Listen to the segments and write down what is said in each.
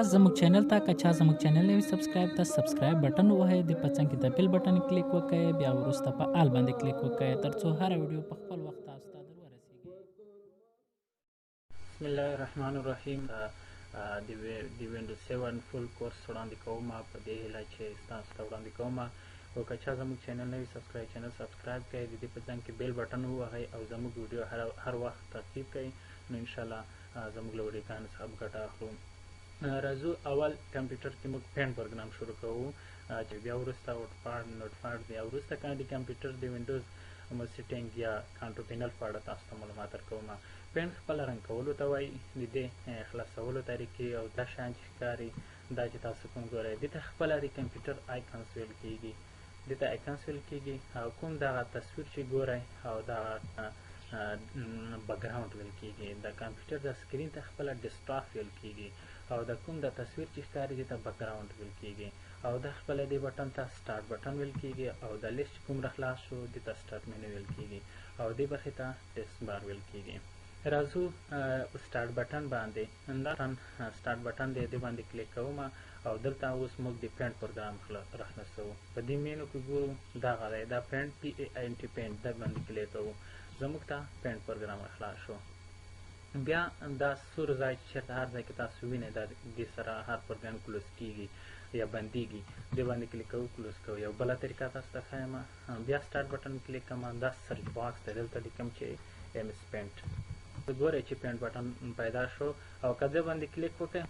زموږ چینل ته که چا زموږ چینل نه وي subscribe ته subscribe button ووهئ، د په څنګ کې د bell button کلیک وکړئ، بیا وروسته په all باندې کلیک وکړئ ترڅو هره ویډیو په خپل وخت تاسو ته در ورسیږي. بسم الله الرحمن الرحیم. د وینډوز 7 full course وړاندې کوم، په دې هیله چې تاسو ته وړاندې کوم. او که چا زموږ چینل نه وي subscribe، channel subscribe کړئ، د دې په څنګ کې bell button ووهئ او زموږ ویډیو هر وخت تعقیب کړئ، نو انشاءالله زموږ له ویډیوګانو څخه به ګټه اخلو. راځو اول کمپیوټر کې موږ Paint پروګرام شروع کوو، چې بیا وروسته WordPad، Notepad، بیا وروسته د کمپیوټر د وینډوز مو setting یا control panel په اړه تاسو ته معلومات درکوم. Paint خپل رنګ کولو ته وایي، د دې خلاصولو طریقې او دا شیان چې ښکاري، دا چې تاسو کوم ګورئ، دې ته خپله د کمپیوټر icons ویل کېږي، دې ته icons ویل کېږي. او کوم دغه تصویر چې ګورئ او دغه background ویل کېږي. د کمپیوټر د screen ته خپله desktop ویل کېږي، او د کوم د تصویر چې ښکاري دې ته background ویل کېږي. او د خپله دې button ته start button ویل کېږي، او د لیست چې کوم راخلاص شو دې ته start menu ویل کېږي، او دې برخې ته taskbar ویل کېږي. راځو start button باندې. دا start button دی، دې باندې کلیک کوم او دلته اوس موږ د Paint پروګرام راخلاصوو. په دې مینو کې ګورو دغه دی، دا Paint، P A N T، Paint، دا باندې کلیک کوو، زموږ ته Paint پروګرام راخلاص شو. بیا دا سور ځای چې چېرته هر ځای کې تاسو وینئ، دا دې سره هر پروګرام close کېږي یا بندېږي، دې باندې کلیک کوو، close کوو. یو بله طریقه تاسو ته ښایم. بیا start button کلیک کوم، دا search box دی، دلته لیکم چې MS Paint. ګورئ چې Paint button پیدا شو، او که دې باندې کلیک وکړئ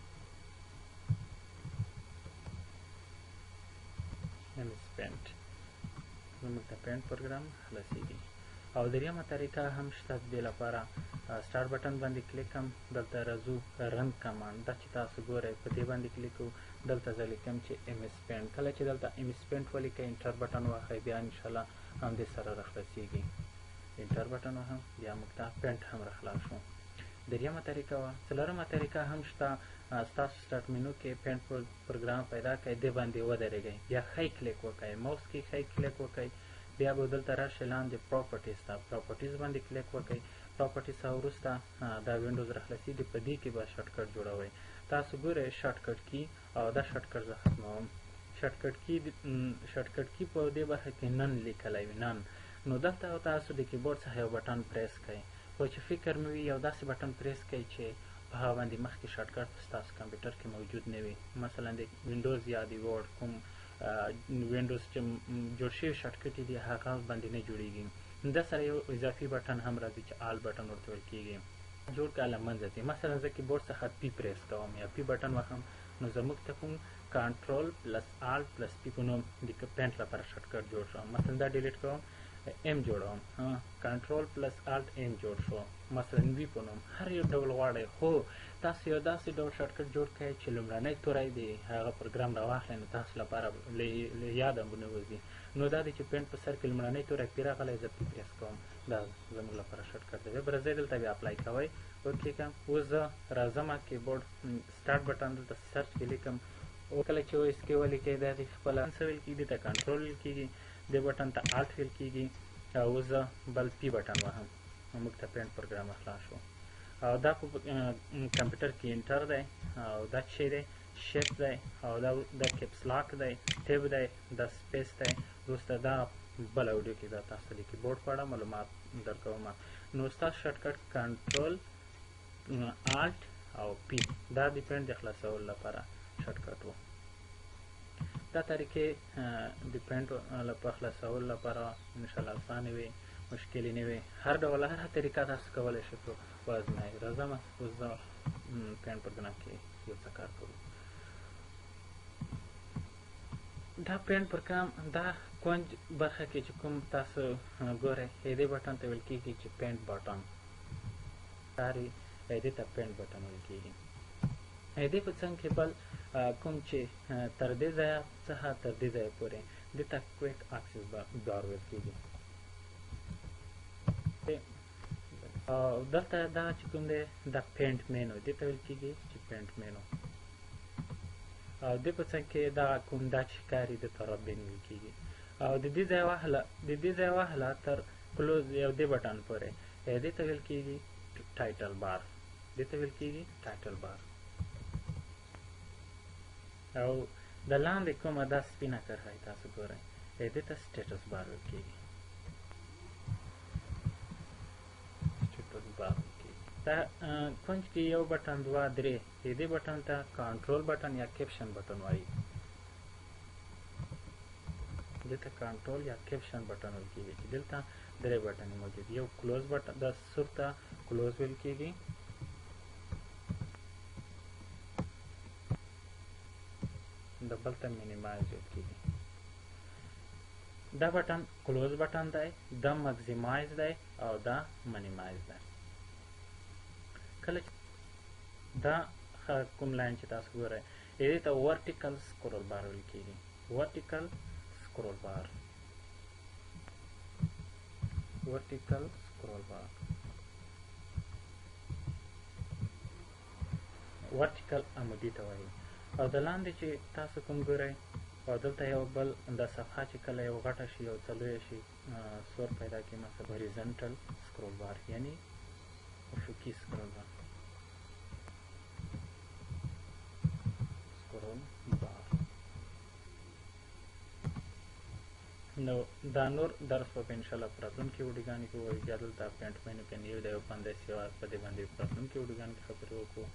MS Paint، زموږ ته Paint پروګرام خلاصېږي. او دریمه طریقه هم شته د دې لپاره. start button باندې کلیک کوم، دلته راځو run command، دا چې تاسو ګورئ په دې باندې کلیک کوو، دلته زه لیکم چې MS Paint. کله چې دلته MS Paint ولیکئ، enter button وهئ، بیا انشاءالله همدې سره راخلاصېږي. enter button وهم، بیا موږ ته Paint هم راخلاص شو. دریمه طریقه وه. څلورمه طریقه هم شته. ستاسو start menu کې Paint پروګرام پیدا کړئ، دې باندې ودرېږئ، بیا ښی کلیک وکړئ، موس کې ښی کلیک وکړئ، بیا به دلته راشئ لاندې properties ته، properties باندې کلیک وکړئ. properties څخه وروسته دا windows راخلاصېږي، په دې کې به shortcut جوړوئ. تاسو ګورئ shortcut key، او دا shortcut زه ختموم. shortcut key په دې برخه کې none لیکلی وي، none. نو دلته تاسو د کیبورډ څخه یو button press کړئ، خو چې فکر مې وي یو داسې button press کړئ چې په هغه باندې مخکې shortcut په ستاسو کمپیوټر کې موجود نه وي. مثلا د وینډوز یا د Word کوم وینډوز چې جوړ شوي shortcut دي هغه باندې نه جوړېږي. دا سره یو اضافي button هم راځي چې all button ورته ویل کېږي، جوړ کړه له منځه ځي. مثلا زه کیبورډ څخه P press کوم یا P button وهم، نو زموږ ته کوم control plus alt plus P په نوم د Paint لپاره shortcut جوړ شو. مثلا دا delete کوم، M جوړوم، control plus alt M جوړ شو. مثلا V په نوم هر یو ډول غواړئ، خو تاسو یو داسې ډول shortcut جوړ کړئ چې لومړنی توری دی هغه پروګرام راواخلئ، نو تاسو لپاره له یاده به نه وځي. نو دا دی چې Paint په سر کې لومړنی توری P راغلی، زه P press کوم، دا زموږ لپاره shortcut دی. بیا به راځئ دلته بیا apply کوئ، وکلیکم. اوس زه راځم keyboard start button، دلته search کې لیکم، او کله چې OSK ولیکئ دا دی خپله څه ویل کېږي، دې ته control ویل کېږي، دې button ته alt ویل کېږي. او اوس زه بل P button وهم، نو موږ ته Paint پروګرام خلاص شو. او دا په کمپیوټر کې enter دی، او دا څه دی shift دی، او دا caps lock دی، tab دی، دا space دی. وروسته دا بله ویډیو کې بیا تاسو ته د کیبورډ په اړه معلومات درکوم. نو ستاسو shortcut control alt او P، دا د Paint د خلاصولو لپاره shortcut و. دا طریقې د Paint لپاره خلاصولو لپاره انشاءالله اسانې وي، مشکلې نه وي. هر ډول هر طریقه تاسو کولی شئ وازمایئ. راځم اوس زه Paint پروګرام کې یو څه کار کوو. دا Paint پروګرام دا کنج برخه کې چې کوم تاسو ګورئ، دې button ته ویل کېږي چې Paint button ښکاري، دې ته Paint button ویل کېږي. دې په څنګ کې بل کوم چې تر دې ځایه څخه تر دې ځایه پورې دې ته quick access bar ویل کېږي. او دلته دا چې کوم دی دا Paint menu، دې ته ویل کېږي چې Paint menu. او دې په څنګ کې دا کوم دا چې ښکاري دې ته ribbon ویل کېږي. او د دې ځای واخله، د دې ځای واخله تر close یو دې button پورې، دې ته ویل کېږي title bar، دې ته ویل کېږي title bar. او د لاندې کومه دا سپینه کرښه تاسو ګورئ، دې ته status bar ویل کېږي. status bar ویل کېږي. دا کنج کې یو بټن، دوه، درې، دې بټن ته control button یا caption button وایي. دې ته کنټرول یا caption button ویل کېږي چې دلته درې بټن موجود، یو close button، دا سور ته close ویل کېږي، د بل ته minimize ویل کېږي. دا بټن close button دی، دا maximize دی او دا minimize دی. کله چې دا کوم line چې تاسو ګورئ، دې ته vertical scroll bar ویل کېږي. vertical scroll bar، vertical scroll bar، vertical عمودي ته وایي. او د لاندې چې تاسو کوم ګورئ، او دلته یو بل د صفحه چې کله یو غټه شي او څه لویه شي سور پیدا کړي، مثلا horizontal scroll bar یعنی افقي scroll bar، scroll bar. نو دا نور درس به انشاءالله په راتلونکي ویډیوګانو کې ووایو. بیا دلته paint menu کې new دی، open دی، save as، په دې باندې په راتلونکي ویډیوګانو کې خبرې وکړو.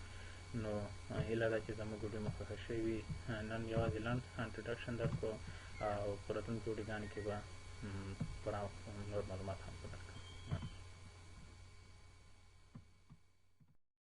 نو هیله ده چې زموږ ویډیو مو خوښه شوې وي. نن یوازې لنډ introduction درکړو او په راتلونکي ویډیوګانو کې به پوره نور معلومات هم.